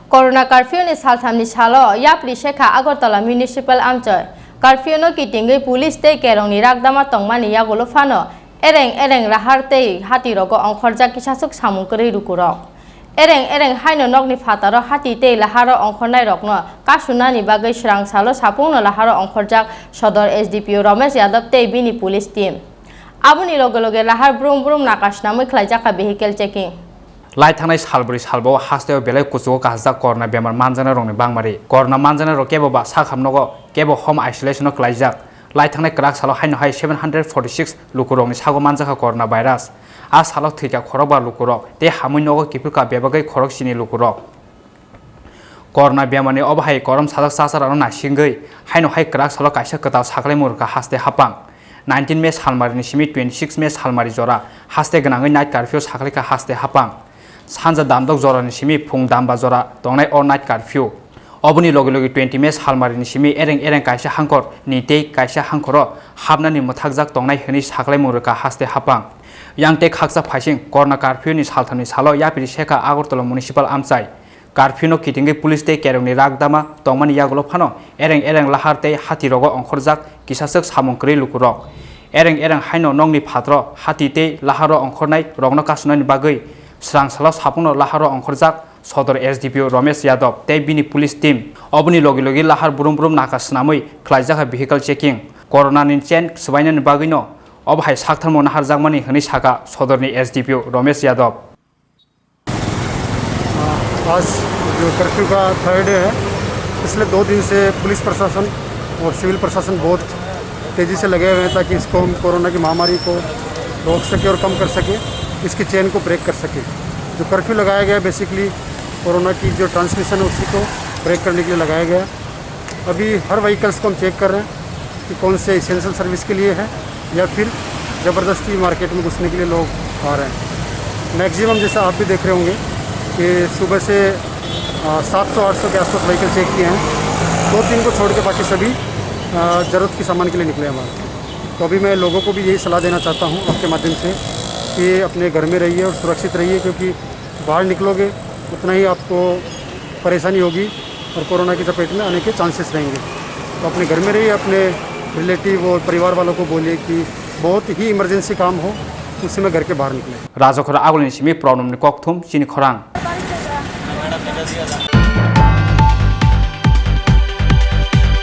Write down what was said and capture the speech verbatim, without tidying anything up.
Corona curfew ni salthamni salo yapri sekha Agartala Municipal Amchoi. Curfew no kitingwi police tei kerongni rakdama tongmani yagulo phano ereng ereng lahar tei hatirogo ongkhorjak kisaswk samung kwrwi lukurok. Ereng ereng haino nokni phataro hati tei laharo ongkhornairokno kasunani bagwi swrang salo sapungno laharo ongkhorjak Sodor S D P O Romesh Yadav tei bini police team. Aboni loge loge lahar brum brum naka swnamwi khlaijak kha vehicle checking. Lai thangnai salbrwi salbao hasteo belai kuchugo kahajak corona bemar manjaknairokni bangmari. Corona manjaknairok kebo ba sakham nogo, kebo home isolation-o klaijak. Lai thangnai kwrak salo haino hai seven hundred forty six lukurokni sago manjakha corona virus. A salo thwikha khorokbar lukurok, tei hamwi nogo kiphilkha bebagwi khoroksini lukurok. Corona bemarni obo hai korom sajak chacharano naisingwi, haino hai kwrak salo kaisa kwtal saklai murwkha haste hapang. Nineteen May salmarini simi twenty six May salmari jora haste gwnangwi night curfew saklaikha haste hapang. Sanja damdok jorani simi phung damba jora tongnai o night curfew. Oboni logi logi twenty May salmarini simi ereng ereng kaisa hangkor ni tei kaisa hangkoro hapnani mwthakjak tongnai hwnwi saklai murwkha haste hapang. Yang tei khaksa phaising corona curfew ni salthamni salo yapri sekha Agartala Municipal Amchai. Curfew no kitingwi police tei kerongni rakdama tongmani yagulo phano ereng ereng lahar tei hatirogo ongkhorjak kisaswk samung kwrwi lukurok. Ereng ereng haino nokni phatro hati tei laharo ongkhornai rokno kasunani bagwi swrang salo sapungno laharo ongkhorjak Sodor S D P O Romesh Yadav tei bini police team. Oboni logi logi lahar brum brum naka swnamwi khlaijakha vehicle checking. Corona ni chain swbainani bagwino obo hai saktharmo naharjakmani hwnwi sakha Sodorni S D P O Romesh Yadav. आज जो कर्फ्यू का third day है, पिछले दो दिन से पुलिस प्रशासन और सिविल प्रशासन बहुत तेज़ी से लगे हुए हैं, ताकि इसको हम कोरोना की महामारी को रोक सके और कम कर सके, इसकी चेन को ब्रेक कर सके। जो कर्फ्यू लगाया गया, बेसिकली कोरोना की जो ट्रांसमिशन है, उसी को ब्रेक करने के लिए लगाया गया। अभी हर व्हीकल्स को हम चेक कर रहे हैं कि कौन से एसेंशियल सर्विस के लिए है या फिर ज़बरदस्ती मार्केट में घुसने के लिए लोग आ रहे हैं। मैक्सिमम, जैसा आप भी देख रहे होंगे कि सुबह से, आ, सात सौ आठ सौ के आसपास व्हीकल चेक किए हैं। दो तीन को छोड़ के बाकी सभी, आ, ज़रूरत के सामान के लिए निकले हैं बाहर। तो अभी मैं लोगों को भी यही सलाह देना चाहता हूँ आपके माध्यम से कि अपने घर में रहिए और सुरक्षित रहिए, क्योंकि बाहर निकलोगे, उतना ही आपको परेशानी होगी और कोरोना की चपेट में आने के चांसेस रहेंगे। तो अपने घर में रहिए, अपने रिलेटिव और परिवार वालों को बोलिए कि बहुत ही इमरजेंसी काम हो, उस समय घर के बाहर निकलें। Rajakhor agulini simi pronomni kokthum chini khorang.